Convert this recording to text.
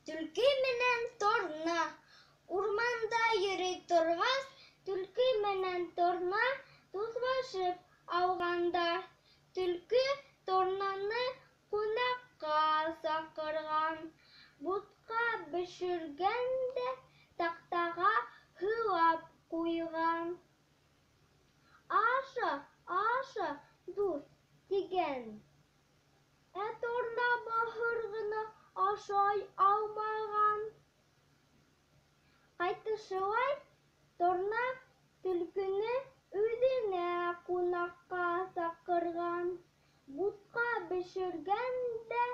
Төлкө менән торна. Урманда йөрөй торғас, төлкө менән торна дуҫлашып алғандар. Төлкө торнаны ҡунаҡҡа саҡырған. Бутҡа бешергән дә таҡтаға һылап ҡуйған. Аша, аша, дуҫ, тигән. Ә торна бахыр ғына ашай алмаған. Ҡайтышылай торна төлкөнө үҙенә ҡунаҡҡа саҡырған. Бутҡа бешергән дә